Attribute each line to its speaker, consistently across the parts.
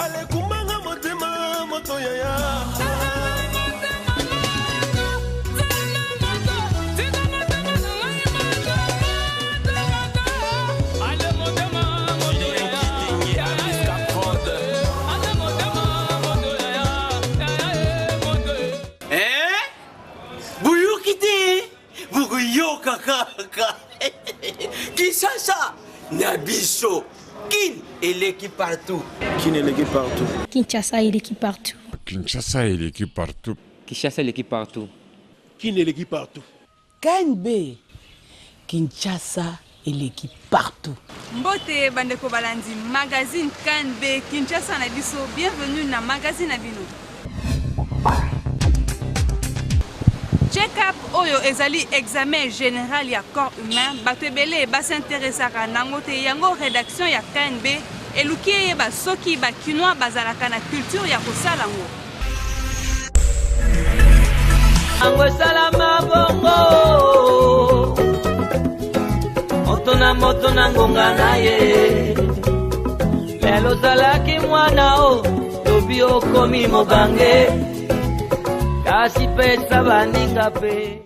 Speaker 1: Alekumbanga motema moto yaya.
Speaker 2: Eh? Boyoki te bokoyoka kaka Kinshasa na biso Kin eleki partout.
Speaker 3: Kin eleki partout.
Speaker 4: Kinshasa eleki partout.
Speaker 5: Kinshasa eleki partout.
Speaker 6: Kinshasa eleki partout.
Speaker 3: Kin eleki partout.
Speaker 7: KNB Kinshasa eleki partout.
Speaker 8: Mbote bandeko balandi magazine KNB Kinshasa na biso, bienvenue na magazine na bino. Check-up oyo ezali examen général ya corps humain, bato ebele basinteresaka nango te. Yango rédaction ya KNB eluki eyeba soki ba Kinois bazalaka na culture ya kosala ngo.
Speaker 9: Yango esalama bongo, moto na moto na ngonga na ye. Lelo ozalaki mwana o, lobi okomi mobange, kasi pesa baninga pe.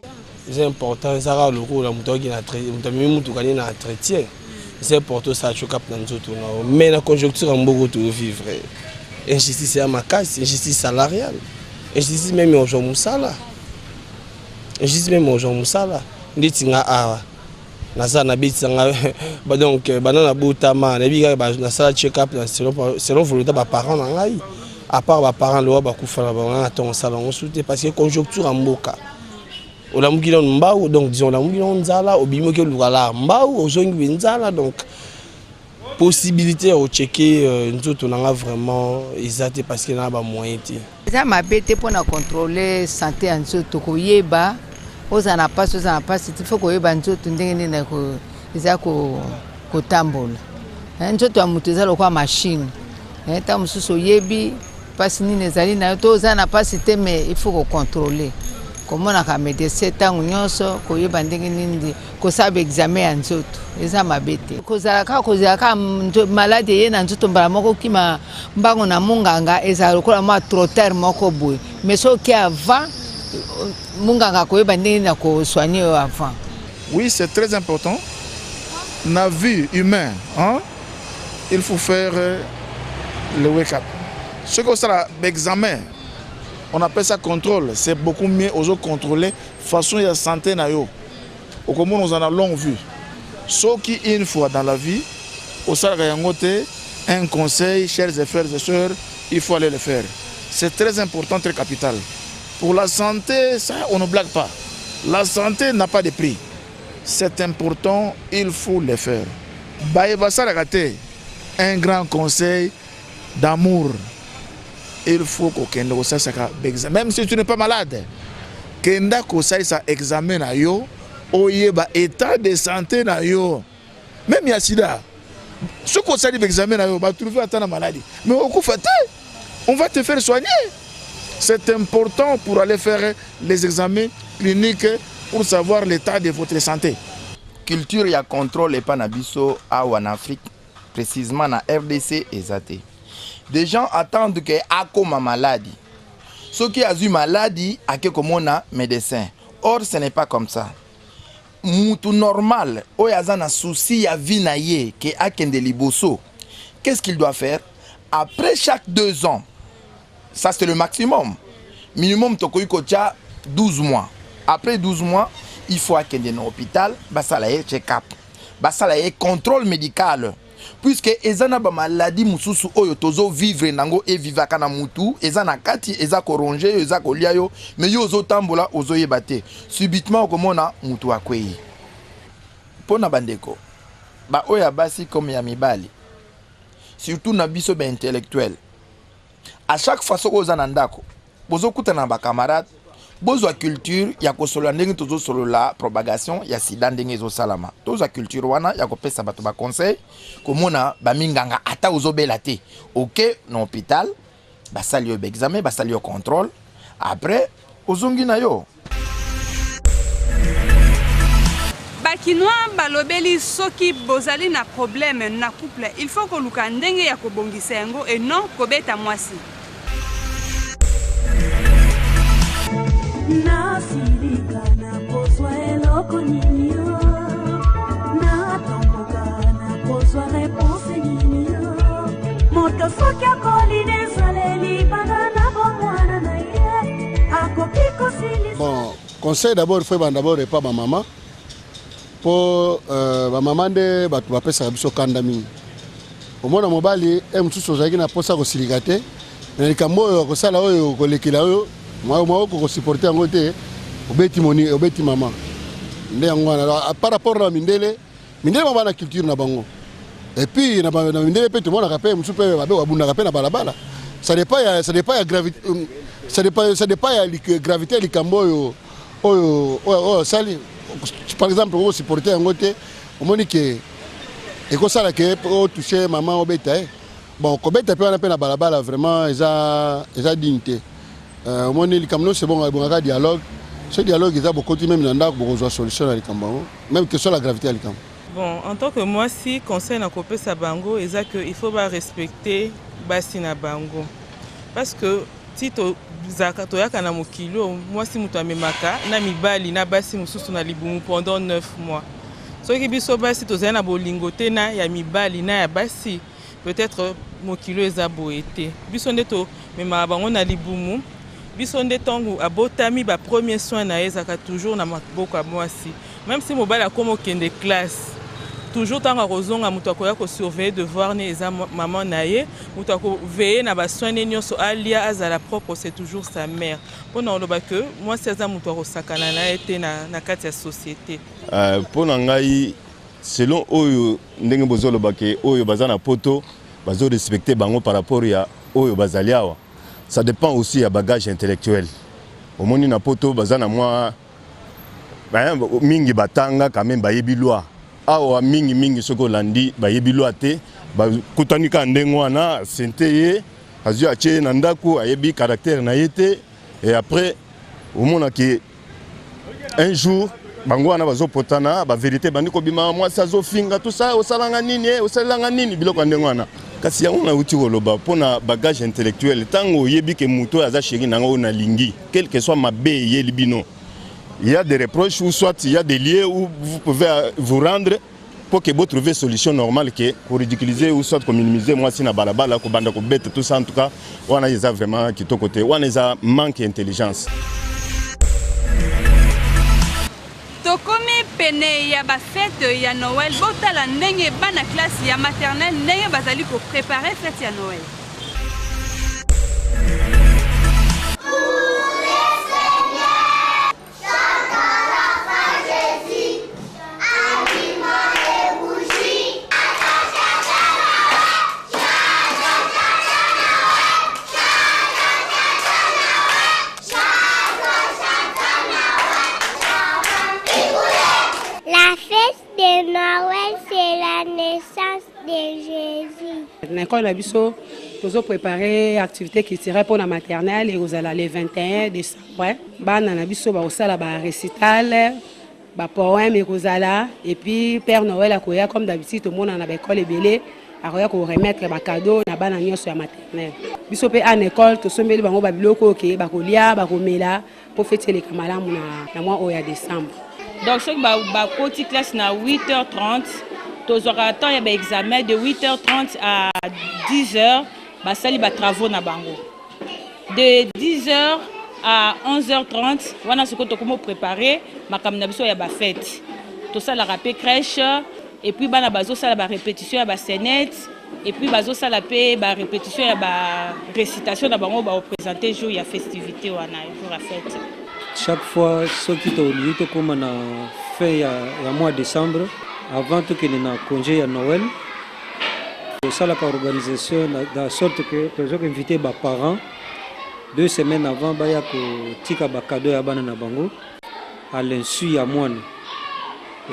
Speaker 3: Eza important, eza kaka lokola moto aoki na moto amemi motuka nde na entretien. Eza important osala check-up na nzoto na yo, mais na conjoncture ya mboka tovivre, injustice ya makasi, injustice salariale, injustice meme ozwa mosala, injustice meme ozwa mosala. Ndeti nga awa naza nabetisa nga donc banda nabotama nayebi kaka nasala check-up na selon volonté ba parents na ngai. À part ba parents lowa bakufa na bango, na ntongo osala yango su te parce que conjoncture ya mboka, olamuki nano mbau, donc disons olamuki nano nzala, obimi oki oluka la mbau, ozongi be nzala. Donc possibilité ya kocheke nzoto na nga vraiment eza te parce que na ba moyen te.
Speaker 7: Eza mabe te mpona contrôler santé ya nzoto, koyeba ozala na mpasi, ozala na mpasi te, faut koyeba nzoto ndenge nini eza kotambola. Nzoto ya moto eza lokola machine. Ntango mosusu oyebi mpasi nini ezali na yo to oza na mpasi te, mais il faut kocontrôler, komonaka médecin ntango nyonso, koyeba ndenge nini kosala baexamen ya nzoto. Eza mabe te kozala kaka kozala kaka maladi eye na nzoto mbala moko okima mbango na monganga, ezala lokola mwa trop tard moko boye. Mais soki avant, monganga akoyeba ndenge nini na kosoigne yo avant.
Speaker 10: Oui, c'est très important. Na vie humaine, hein, il faut faire le wake-up. Ce que ça, l'examen, on appelle ça contrôle. C'est beaucoup mieux aux contrôler façon ya santé na yo. Au comment on a longue vue. Ce qui une fois dans la vie, au yango te, un conseil, chers frères et sœurs, il faut aller le faire. C'est très important, très capital. Pour la santé, ça, on ne blague pas. La santé n'a pas de prix. C'est important, il faut le faire. Baye basalaka te, un grand conseil d'amour. Il faut kokende kosalisaka examen, même si tu n'es pas malade. Kenda kosalisa examen na yo, oyeba état de santé na yo. Même ya sida, soki osali examen na yo, batrouve ata na maladie, mais okufa te, on va te faire soigner. C'est important pour aller faire les examens cliniques pour savoir l'état de votre santé.
Speaker 11: Culture ya contrôle epa na biso awa na Afrique, précisément na RDC, eza te. Des gens attendent que akoma maladi. Soki azwi maladi, ake komona médecin. Or ce n'est pas comme ça. Mutu normal oyo aza na souci ya vie na ye ke akende liboso, qu'est-ce qu'il doit faire? Après chaque 2 ans, ça c'est le maximum, minimum tokoki kotia 12 mois. Après 12 mois, il faut akende na hôpital, basala ye check-up, basala ye contrôle médical, puisque eza na bamaladi mosusu oyo tozovivre nango evivaka na mutu, eza na kati, eza koronge yo, eza kolia yo, mais yo ozotambola ozoyeba te. Subitement okomona mutu akwei. Mpo na bandeko baoyo ya basi comme ya mibali, surtout na biso baintellectuel, à chaque fois soki oza na ndako bozokutana na bacamarade, bozwa culture ya kosolola ndenge tozosolola propagation ya sida ndenge ezosalama. Tozwa culture wana ya kopesa bato baconseil, komona baminganga ata ozobela te, oke na hôpital, basali yo baexamen, basali yo contrôle, après ozongi na yo.
Speaker 8: Ba Bakinois balobeli soki bozali na problème na couple il faut koluka ndenge ya kobongisa yango et non kobeta mwasi.
Speaker 6: Nasilika nakozwa eloko nini yo natomboka nakozwa reponse nini yo moto soki akoli nezaleli banda na bomwana na ye akoki kosilisa.
Speaker 12: Bon, conseil d'abord, il faut ebanda d'abord epa bamama mpo euh, bamama nde bato bapesaka biso kanda mingi. Omona mobali e mosusu ozalaki na mposa kosilika te na likambo oyo akosala oyo kolekela oyo mwa okokosupporte yango te, obeti moni obeti mama nde yango wana. Par rapport na mindele, mindele bango bana culture na bango et puis na mindele mpe tomonaka mpe mosusu mpe babe babundaka mpe na balabala. Ça dépend ya gravité, ça dépend ya gravité ya likambo oyo osali. Par exemple, okosupporte yango te, omoni ke ekosala ke otouche mama, obeta ye. Bon, kobeta mpe wana mpe na balabala vraiment eza digne te. Omoni likambo nyonso ebongaka dialogue. So dialogue eza, bokoti même na ndako, bokozwa solution na likambo yango, même question la gravité ya likambo.
Speaker 13: Bon, en tant que mwasi, conseil na kopesa bango eza que il faut barespecte basi na bango, parce que ti tozalaka toyaka na mokili oyo, mwasi moto amemaka na mibali na basi mosusu na libumu pendant 9 mois. Soki biso basi tozali na bolingo te na ya mibali na ya basi, peut-être mokili oyo eza boye te. Biso nde tomemaka bango na libumu. Biso nde ntango abotami, bapremier soin na ye ezalaka toujours na maboko ya mwasi. Même si mobali akómi okende classe, toujours ntango akozonga, moto akoya kosurveille devoir ne eza mama na ye. Moto akoveille na basoin ne nyonso, alia, azala propre, c'est toujours sa mère. Mpona koloba ke mwasi aza moto akosakana na ye te na kati ya société.
Speaker 14: Mpo na ngai, selon oyo ndenge bozoloba ke oyo baza na poto bazorespecte bango par rapport ya oyo bazali awa, ça dépend aussi ya bagage intellectuel. Omoni, na poto baza na mwa mingi batanga quand même, bayebi loi. Awa mingi mingi, soki olandi, bayebi loi te. Bakutani kaka ndenge wana, sente ye azwi, atie ye na ndako, ayebi caractère na ye te. Et après omonaki un jour bango wana bazopotana, bavérité bandi kobima, mwasi azofinga tout ça, osalanga nini, osalelanga nini, biloko ya ndenge wana. Kasi yango nauti koloba mpona bagage intellectuel, ntango oyebi ke moto oyo aza chéri na nga oyo nalingi, quel que soit mabe eyeli bino, il y a des reproches ou soit il y a des lieux où vous pouvez vous rendre pour que vous trouver solution normale que pour ridiculiser ou soit minimiser mwasi na balabala, kobanda kobeta, tout ça. En tout cas, wana eza vraiment kitoko te, wana eza manque intelligence.
Speaker 8: Tokomi pene ya bafete ya Noël. Botala ndenge bana classe ya maternelle ndenge bazali koprépare fete ya Noël.
Speaker 15: La fête de Noël, c'est la naissance de Jésus.
Speaker 16: Na ekole na biso, tozoprépare activité culturelle mpona maternelle. Ekozala le 21 décembre. Bana na biso bakosala barécital, bapoème ekozala, et puis Père Noël akoya comme d'habitude. Tomona na baekole ebele, akoya koremettre bacadeau na bana nyonso ya maternelle. Biso mpe na école tosombeli bango babiloko oyo ke bakolia, bakomela mpo feti eleka malamu na mwa oyo ya décembre.
Speaker 17: Donc soki bakoti classe na 8h30, tozwaka temps ya baexamen de 8h30 à 10h. Basali batravaux na bango de 10h à 11h30. Wana sikoyo tokomi oprépare makambo na biso ya bafete. Tosalaka mpe crèche et puis bana bazosala barépétition ya bascénette et puis bazosala mpe barépétition ya barécitation na bango baoprésente jour ya festivité wana, jour ya fête.
Speaker 18: Chaque fois soki tolingi tokóma na fin ya mois décembre, avant tokende na congé ya Noël, tosalaka organisation na sorte que tozoki invité baparents 2 semaines avant baya kotika bacadeau ya bana na bango à l'insu ya mwana.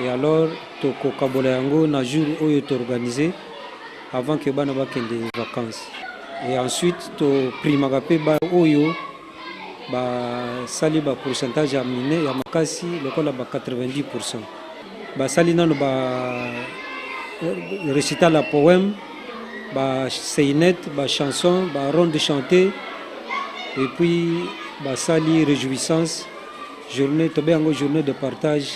Speaker 18: Et alors tokokabola yango na jour oyo toorganize avant ke bana bakende vacances. Et ensuite toprimaka mpe ba oyo basali bapourcentage ya mine ya makasi lokola ba 90. Basali nano ba récital ya poème, ba seinette, ba chanson, ba ronde chantée et puis basali réjouissance journée tobe yango journée de partage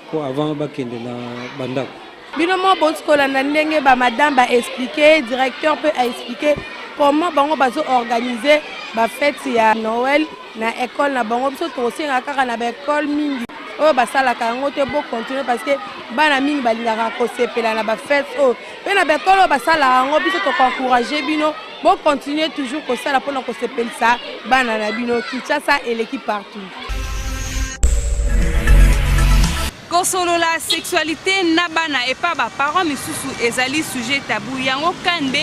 Speaker 18: mpo avant bakende na bandako.
Speaker 19: Bino moko bouti kolanda ndenge ba madame ba expliquer, directeur mpe a expliquer comment bango bazo organiser ba fete ya Noël na école na bango. Biso tokosenga kaka na ba école mingi oyo basalaka yango te, bo continuer parce que bana mingi balingaka kosepela na ba fete oyo, mpe na ba école oyo basalaka yango, biso toko encourager bino bo continuer toujours kosala mpona kosepelisa bana na bino. Kinshasa eleki partout.
Speaker 8: Kosolola sexualite na bana epa ba parents misusu ezali sujet tabou, yango KNB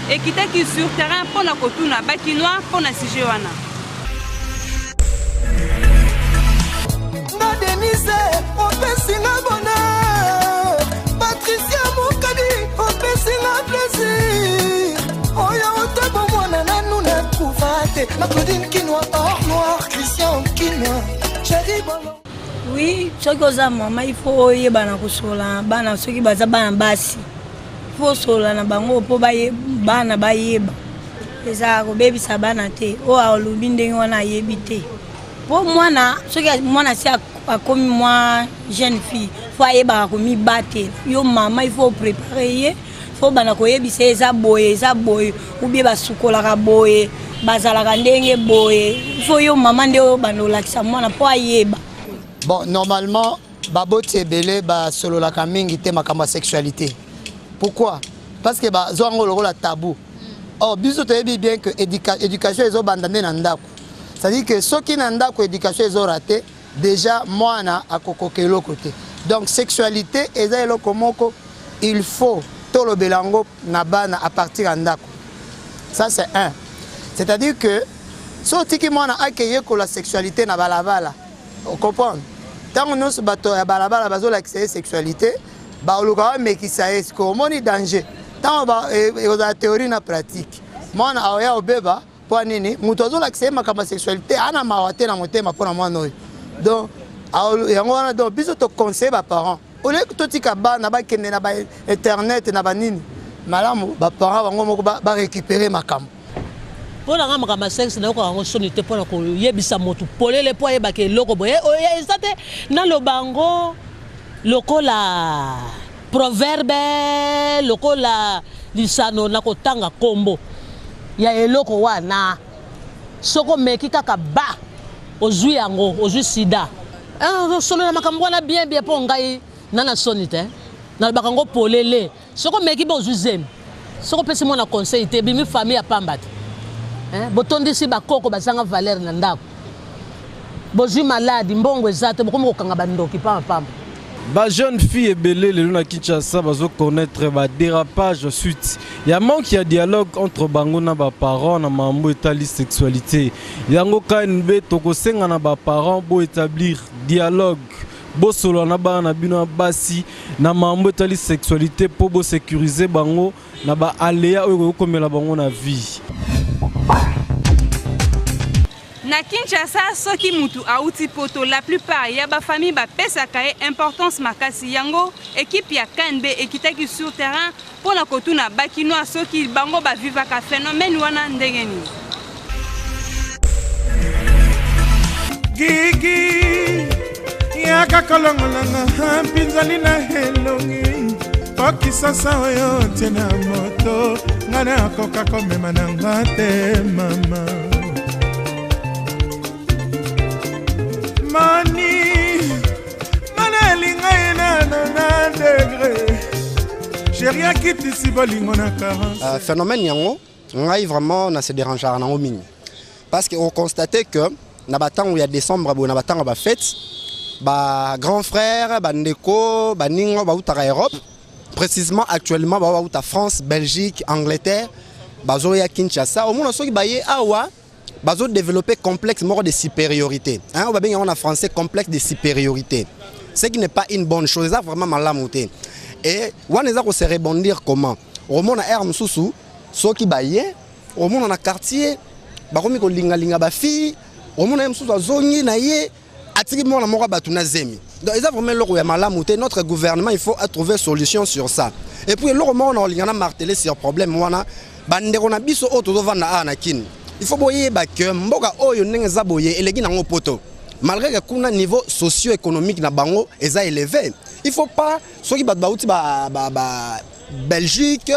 Speaker 8: ekitaki sur terrain mpo na kotuna ba kinois mpo na sujet wana.
Speaker 1: Nga Denise opesi nga bonheur, Patricia Mokadi opesi nga plaisir, oyo ota bomwana nanu nakufa te, ma Claudine Kinwa or noir, Christian Kinwa Chéri Bolo.
Speaker 20: Oui, soki oza mama il faut oyeba na kosolola na bana. Soki baza bana basi, il faut osolola na bango mpo bana bayeba eza kobebisa bana te. Oyo alobi ndenge wana ayebi te, mpo mwana soki mwana si akomi mwa jeune fille, faut ayebaka komibatela. Yo mama, il faut oprépare ye, faut bana koyebisa ye eza boye, eza boye, ubie basukolaka boye, bazalaka ndenge boye. Faut yo mama nde oyo banda olakisa mwana mpo ayeba.
Speaker 21: Bon, normalement baboti ebele basololaka mingi te makambo ya sexualité. Pourquoi? Parce que bazwa yango lokola tabou. Or biso toyebi bien que éducation ezobanda nde na ndako, c'est-à-dire que soki na ndako éducation ezorate déjà, mwana akokoka eloko te. Donc sexualité eza eloko moko il faut tolobela yango na bana à partir ya ndako. Ça c'est un, c'est-à-dire que so otiki mwana ake yekola sexualité na balabala, ocomprendre, ntango nyonso bato ya balabala bazolakisa ye sexualité, baluka bamekisa ye. Sikoyo omoni danger ntango ekozala théorie na pratique, mwana aoya obeba. Mpo nini? Moto azolakisa ye makambo ya sexualité ana mawa te na motema mpo na mwana oyo. Donc yango wana, donc biso toconseille baparent, au lieu totika bana bakende na bainternet na banini, malamu baparent bango moko barécupere makambo.
Speaker 22: Mpo na nga, makambo ya sexe nayokaka yango soni te mpo na koyebisa motu polele mpo ayebaka eloko boye eza te. Naloba yango lokola proverbe, lokola lisano na kotanga nkombo ya eloko wana. Soki omeki kaka ba ozwi yango, ozwi sida. Solola makambo wana bien bien, mpo ngai na soni te, nalobaka yango polele. Soki omeki ba ozwi zemi, soki opesi mwana conseil te, ebimi famille ya pamba te. Botondisi bakoko bazanga valeur na ndako, bozwi maladi, mbongo eza te, bokomi kokanga bandoki pamba pamba.
Speaker 23: Ba jeune fille ebele lelo na Kinshasa bazoconnaître badérapage suite ya manque ya dialogue entre bango na baparent na mambo etali sexualité. Yango KNB tokosenga na baparent boétablir dialogue, bosolola na bana na bino ya basi na mambo etali sexualité mpo bosécuriser bango na baaléas oyo ekokomela bango na vie.
Speaker 8: Na Kinshasa, soki mutu auti poto, la plupart ya bafamille bapesaka ye importance makasi. Yango équipe ya KNB ekitaki sur terrain mpo na kotuna bakinois soki bango bavivaka phénomène wana ndenge nini.
Speaker 1: Gigi, yaka kolongolanga mpinzali na elongi, po kisasa oyo tie na moto, nga nakoka komema na nga te. Mama mani mana elingai na 90 degré, chéri akitisi bolingo na 40.
Speaker 24: Phénomène yango, ngai vraiment na se dérangeaka nango mingi, parce que oconstate que na batango ya décembre boye, na batango ya bafete, ba grand frère, bandeko, baninga bautaka Europe, précisément actuellement bao bauta France, Belgique, Angleterre, bazoya Kinshasa. Omona soki baye awa, bazodévelopper complexe moko de supériorité, hein, oyo babengi yango na français complexe de supériorité, ce qui n'est pas une bonne chose. Eza vraiment malamu te. Et wana eza kose rebondir comment? Omona aire mosusu, soki baye, omona na quartier bakomi kolingalinga bafille. Omona ye mosusu azongi na ye. Atiki mwana moko ya bato na zemi. Donc eza vraiment eloko ya malamu te. Notre gouvernement, il faut trouver solution sur ça. Et puis eloko moko na olinga na marteler sur problème wana, bandeko na biso oyo tozovanda awa na Kin, il faut boyeba que mboka oyo ndenge eza boye eleki nango poto. Malgré que kuna niveau socio-économique na bango eza élevé, il faut pas soki bato bauti ba, ba, ba Belgique,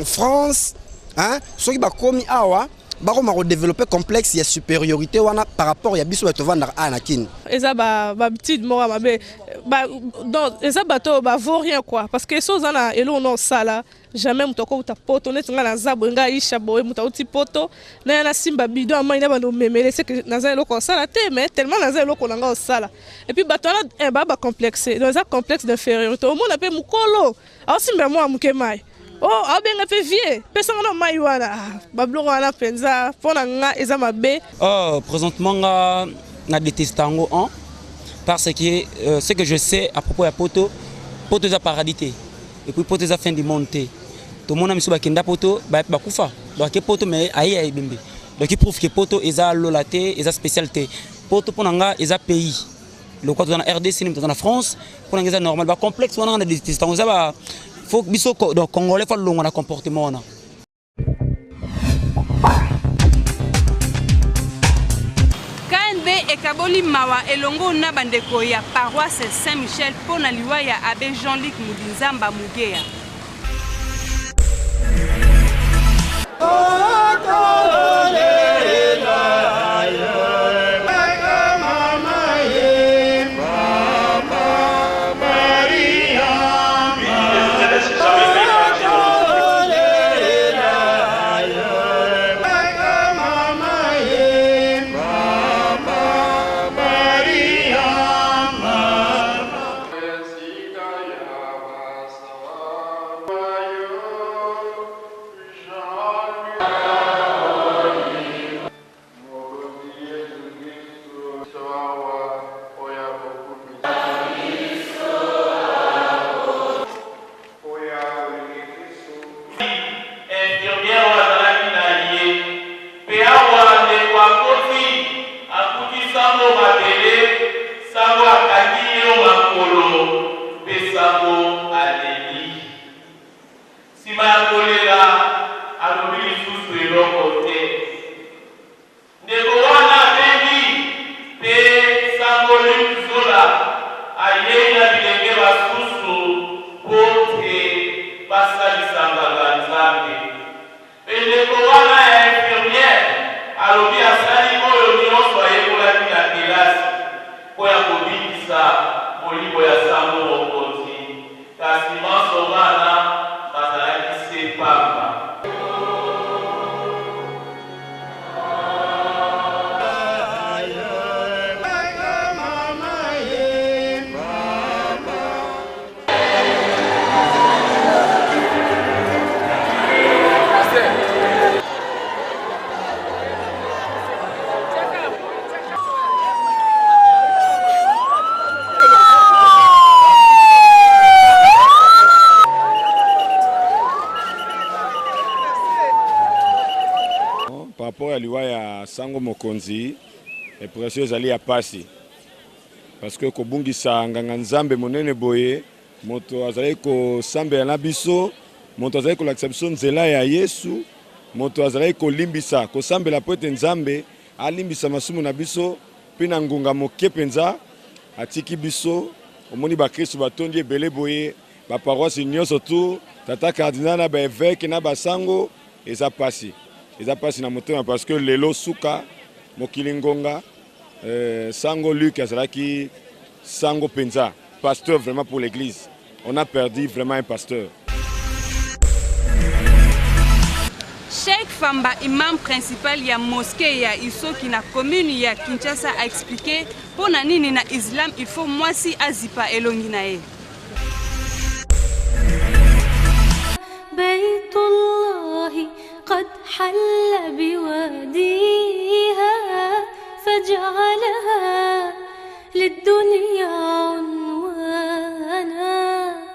Speaker 24: France, hein, soki bakomi awa bakoma kodévelopper complexe ya supériorité wana par rapport ya biso bato tovandaka awa na Kini.
Speaker 2: Eza bahabitude moko ya mabe. Donc eza bato oyo bavaut rien quoi, parce que so oza na eloko na osala, jamais moto akouta poto neti ngai naza boye, ngai Aisha boye, moto auti poto naya nasimba bidon ya mai na bando omemele, seke naza eloko osala te. Mais tellement naza eloko na ngai osala. Et puis bato wana baa bacomplexe. Donc eza complexe d'infériorité. Omona mpe mokolo aosimba mwa moke mai, oh, aobenga mpe vie pesanga na mai wana. Ah, babiloko wana mpenza mpo na nga eza mabe.
Speaker 4: Oh, présentement, nga na déteste yango hein, parce que ce que je sais à propos ya poto, poto eza paradis te, et puis poto eza fin du monde te. Tomona miso bakenda poto, bakufa. Donc ake poto, mais aye ya ebembe. Donc il prouve que poto eza lola te, eza spécial te. Poto mpo na nga eza pays lokola toza na RDC, nini, toza na France. Mpo na nga eza normal. Bacomplexe wana nga na déteste yango. Eza ba faut biso donc congolais faut longwa na comportement wana.
Speaker 8: KNB ekaboli mawa elongo na bandeko ya paroisse Saint-Michel mpo na liwa ya abbé Jean-Luc Mudinzamba Mugeya.
Speaker 5: Infirmière oyo azalaki na ye. Mpe awa ndeko akoti, akuti sango mabele, sango akangi ye o makolo, mpe sango aleli. Sima ya kolela, alobi lisusu eloko te. Ndeko wana abengi mpe sango Luc Zola ayei na bilenge basusu mpo te basalisa nganga-nzambe. Mpe ndeko wana ya infirmière alobi asali oyo nionso ayekolaki na kelasi mpo ya kobikisa molimo ya sango mokonzi, kasi manso mana mazalaki se pamba.
Speaker 9: Par rapport ya liwa ya sango mokonzi, impression ezali ya pasi parce que kobungisa nganga nzambe monene boye, moto azalaki kosambela na biso, moto azalaki kolakisa biso nzela ya Yesu, moto azalaki kolimbisa, kosambela mpo ete Nzambe alimbisa masumu na biso, mpe na ngonga moke mpenza atiki biso. Omoni bakristu batondi ebele boye, baparoisi nyonso tu, tata cardinal na baeveke na basango, eza pasi, eza pasi na motema parce que lelo suka mokili ngonga. Sango Luc azalaki sango penza, pasteur vraiment pour l'église. On a perdu vraiment un pasteur.
Speaker 8: Sheikh Famba, imam principal ya mosquée ya Isoki na commune ya Kinshasa, a expliqué mpo na nini na islam il faut mwasi azipa elongi na ye.
Speaker 6: بيت الله قد حل بواديها فاجعلها للدنيا عنوانا،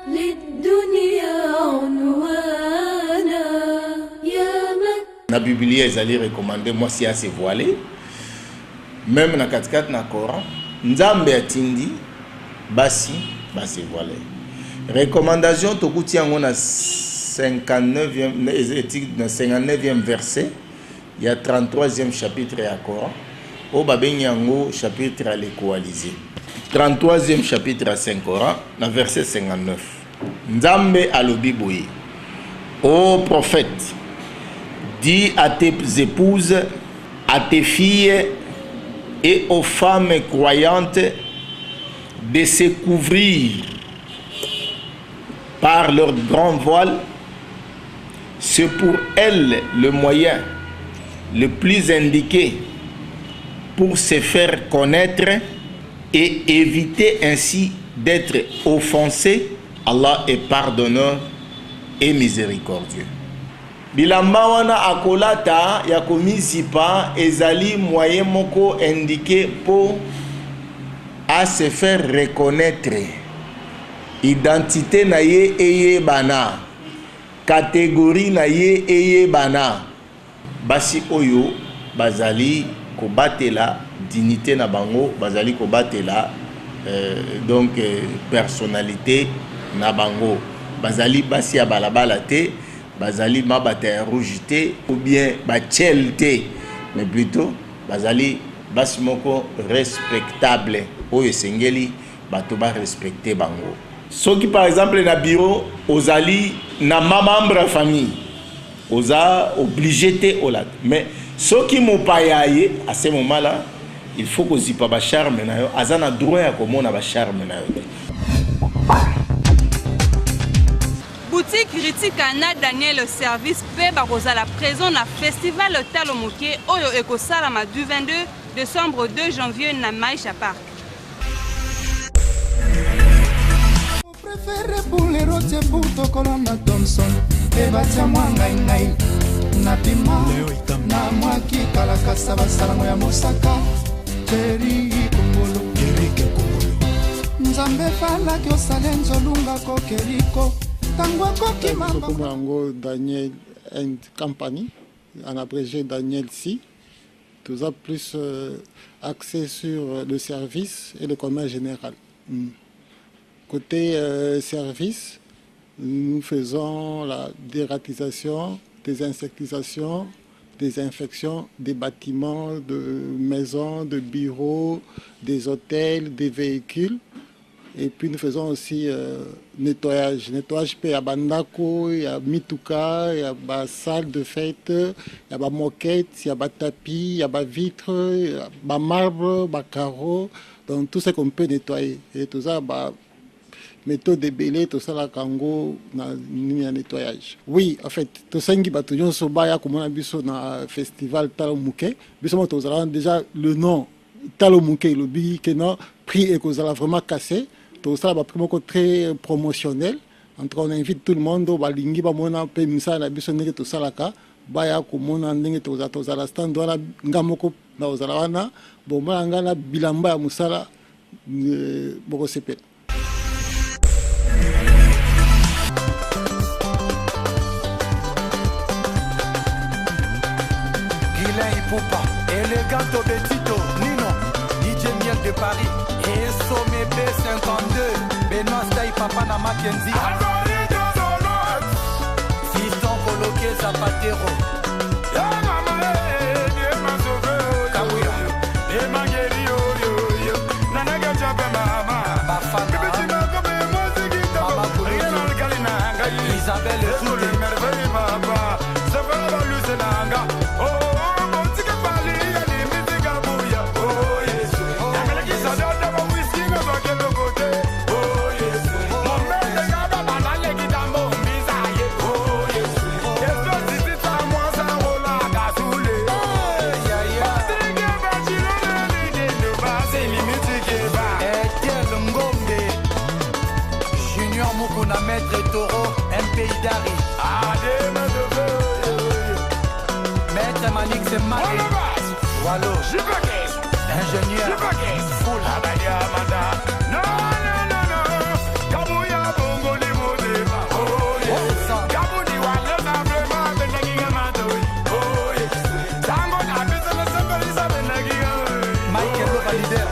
Speaker 6: للدنيا عنوانا يا من
Speaker 25: Na Biblia ezali recommandé mwasi ase voiler, même na katikati na Coran.
Speaker 3: Nzambe atindi basi ba se voiler. Recommandation tokuti yango na 59e na 59e verset ya 33e chapitre ya Coran oyo babengi yango chapitre ya les coalisés. 33e chapitre ya Saint Coran na verset 59. Nzambe alobi boye: Ô prophète, dis à tes épouses, à tes filles et aux femmes croyantes de se couvrir par leur grand voile. C'est pour elles le moyen le plus indiqué pour se faire connaître et éviter ainsi d'être offensé. Allah est pardonneur et miséricordieux. Bilamba wana akolata ya komizipa ezali moyen moko indiqué po a se faire reconnaître, identite na ye eyebana, categorie na ye eyebana. Basi oyo bazali kobatela dignite na bango, bazali kobatela donc personnalite na bango. Bazali basi ya balabala te, bazali mabata ya rouge te ou bien ba tchel te, mais plutot bazali basi moko respectable oyo esengeli bato ba respecter bango. Soki par exemple na bureau ozali na ma membre ya famille, oza obligé te olata, mais soki mopaya aye, à ce moment là il faut kozipa ba charme na yo, aza na droit ya komona ba charme na yo te.
Speaker 8: Boutique Ritika na Daniel Service mpe bakozala présent na festival Talo Moke oyo ekosalama du 22 décembre au 2 janvier na Maisha Park.
Speaker 1: Préféré boulero tiebuto kolanda Thomson ebatia mwa ngai ngai na pima na mwa kikalakasa basalango ya mosaka Thierry Kongolo Nzambe falaki osale nzolunga kokeliko ntango akokima.
Speaker 7: Kombo yango Daniel and Company, en abrégé Daniel C. Toza plus axé sur le service et le commerce général. Côté service, nous faisons la dératisation, désinsectisation, désinfection des bâtiments, de maisons, de bureaux, des hôtels, des véhicules. Et puis nous faisons aussi nettoyage. Nettoyage pe ya bandako, ya mituka, ya ba salle de fête, ya ba moquette, ya ba tapis, ya ba vitre, ya ba marbre, ba carreaux. Donc tout ce qu'on peut nettoyer. Et tout ça, ba méthode ebele tosalaka yango na nini ya nettoyage. Oui, en fait, tosengi bato nyonso baya komona biso na festival Talo Moke. Biso moko tozala déjà le nom Talo Moke elobi ke non, prix ekozala vraiment cassé. Tosala ba prix moko très promotionnel. En tout cas, on invite tout le monde oyo balingi bamona mpe misala na biso ndenge tosalaka, baya komona ndenge tozala, tozala stand wana, nga moko nakozala wana, bomona nga na bilamba ya mosala, bokosepela.
Speaker 10: Guylain Ipupa, Eleganto Betito, Nino, DJ Miel de Paris, Esome B52, Benoît Stay, Papa na Mackenzie, Fiston Koloke Zapatero. Isabelle Zoulé. Etienne Ngombe, Junior Mukuna, Maître Toro, MP Idari. Maître Manix Mane, Wallo, ingénieur, Full. Michael Lova, leader.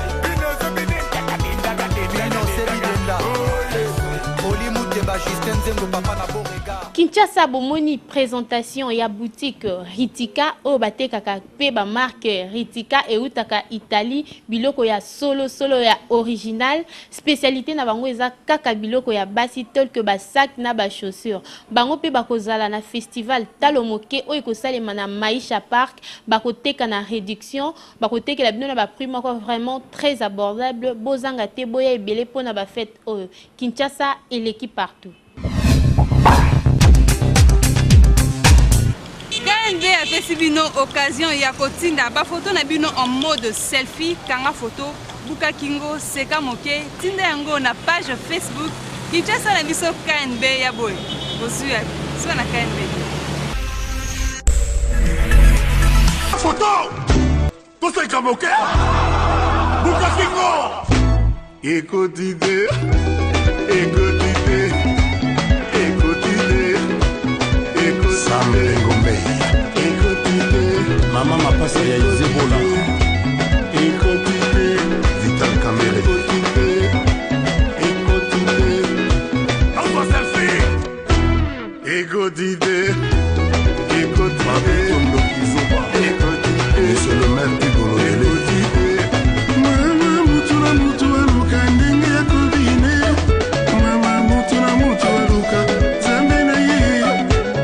Speaker 11: Kinshasa bomoni presentation ya boutique Ritika oyo batekaka pe ba marque Ritika ewutaka Italie biloko ya solo solo ya original specialite na bango eza kaka biloko ya basi tel que ba sac na ba chaussures bango pe bakozala na festival talo moke oyo ekosalema na Maisha Park bakoteka na reduction bakotekela bino na ba prix moko vraiment très abordable bozanga te boya ebele pona ba fete oyo Kinshasa eleki partout.
Speaker 8: KNB apesi bino occasion ya kotinda bafoto na bino en mode selfie. Kanga foto, buka kingo, seka moke, tinda yango na page Facebook Kinshasa na biso KNB ya boye. Bozwi ya swa na KNB.
Speaker 12: Foto! Toseka moke! Buka kingo! Ekoti te, ekoti te, ekoti te, ekoti
Speaker 13: Sam Lengombe.
Speaker 12: Ekoti te.
Speaker 13: Mama mapasa ya Izebola.
Speaker 12: Ekoti te.
Speaker 13: Vital Kamerhe.
Speaker 12: Ekoti te. Ekoti te. Azwa selfie. Ekoti te. Ekoti te.
Speaker 13: Mabito Ndoki Zoba.
Speaker 12: Ekoti te.
Speaker 13: Monsieur le maire Pigolo Dele.
Speaker 12: Ekoti te. Mama mutu na mutu aluka ndenge ya kobine. Mama mutu na mutu aluka nzambe na ye.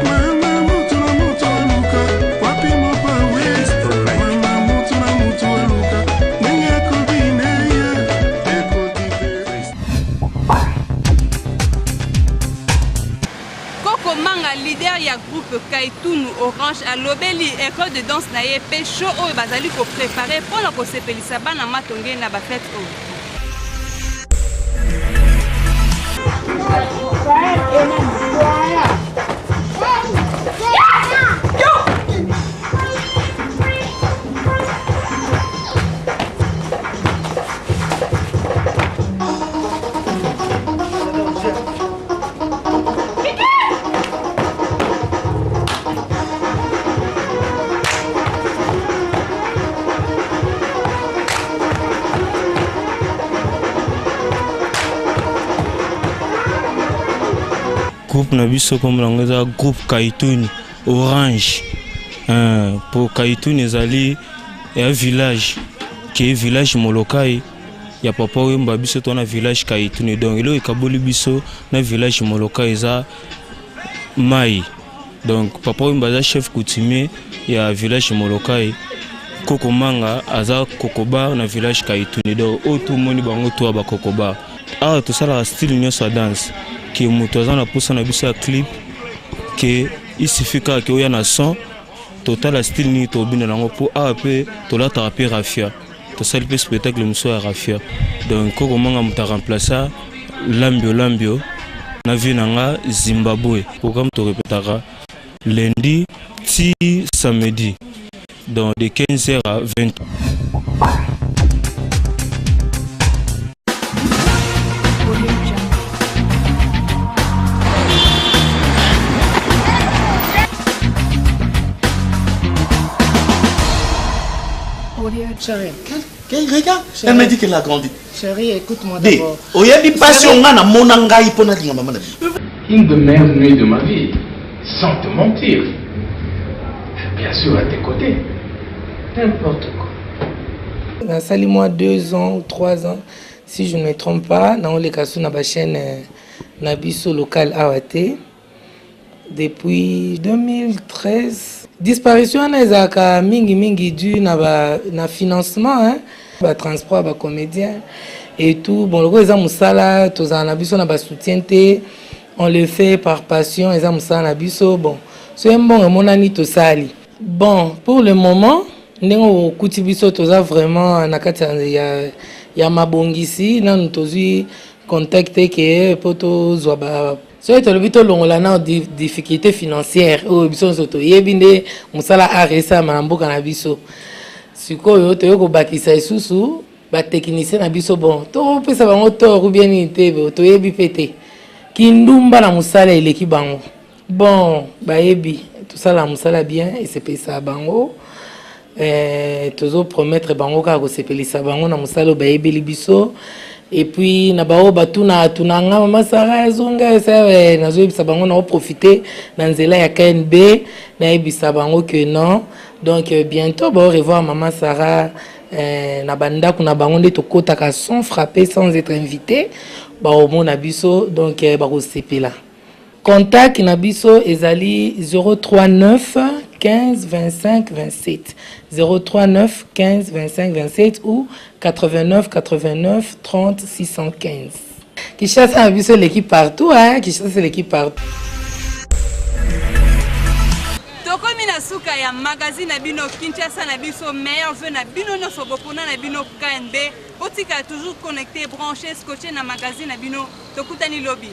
Speaker 12: Mama mutu na mutu aluka wapi mopawe. Mama mutu na mutu aluka ndenge ya kobine ye. Ekoti te.
Speaker 8: Koko Manga leader ya groupe Kaitunu Orange alobeli école de danse na ye pe show oyo bazali ko préparer mpona kosepelisa bana matonge na ba fête oyo.
Speaker 14: Groupe na biso kombo nango eza groupe Kaituni Orange. Po Kaituni ezali ya village ke village Molokai ya papa Wemba, biso to na village Kaituni. Donc eloko ekaboli biso na village Molokai eza mai. Donc papa Wemba aza chef coutumier ya village Molokai, Koko Manga aza kokoba na village Kaituni. Donc oyo tomoni bango to ba kokoba. Awa tosalaka style nyonso ya danse, ke moto aza na posa na biso ya clip, ke il suffit kaka ke oya na son, totala style nini tobina nango. Mpo awa mpe tolataka mpe rafia, tosali mpe spectacle mosusu ya rafia. Donc Koko Manga moto aremplaça Lambio Lambio na vie na nga Zimbabwe. Programme torepetaka lundi ti samedi, donc de 15h à 20.
Speaker 25: Chérie,
Speaker 26: Regarde, elle me dit qu'elle a grandi.
Speaker 25: Chérie, écoute-moi
Speaker 26: De,
Speaker 25: d'abord.
Speaker 26: oyebi pasi
Speaker 25: Chérie.
Speaker 26: nga namona ngai mpo nalinga mama na bino.
Speaker 27: Une des meilleures nuits de ma vie, sans te mentir. Bien sûr, à tes côtés.
Speaker 25: N'importe quoi. Nasali moi 2 ans ou 3 ans, si je ne me trompe pas, naoleka so na bachaîne na biso local awa te depuis 2013. Disparition wana ezalaka mingimingi dû na, ba, na financement, hein? Batransport ya bacomédien et tout. Bon, lokola eza mosala tozala na biso na basoutien te, on le fait par passion, eza mosala na biso. Bon, soki mbongo emonani, tosali. Bon, pour le moment, ndenge okuti biso, toza vraiment na kati ya mabongisi. Nanu tozwi contact te ke mpo tozwa ba, soki tolobi tolongola na difficulté financière oyo biso nyonso toyebi nde mosala art esalama na mboka na biso. Sikoyo toyei kobakisa lisusu batechnicien na biso. Bon, tokopesa bango tort ou bien nini te, toyebi mpe te. Kindumba na mosala eleki bango. Bon, bayebi tosala mosala bien, esepelisa bango. Tozopromettre bango kaka kosepelisa bango na mosala oyo bayebeli biso. Et puis na baoyo batuna tuna nga mama Sarah ezonga esa eh, nazoyebisa bango na profiter na nzela ya KNB nayebisa bango que non donc euh, bientôt bao revoir mama Sarah eh, na bandako na bango nde tokotaka sans frapper sans être invité baomona biso donc eh, bakosepela. Contact na biso ezali 039 15 25 27 039 15 25 27 ou 89 89 30 615. Kinshasa na biso eleki partout hein, Kinshasa eleki partout.
Speaker 8: Tokomi na suka ya magazine na bino Kinshasa na biso meilleur vœu na bino nyonso bopona na bino KNB botikala toujours connecté branché scotché na magazine na bino tokutani lobi.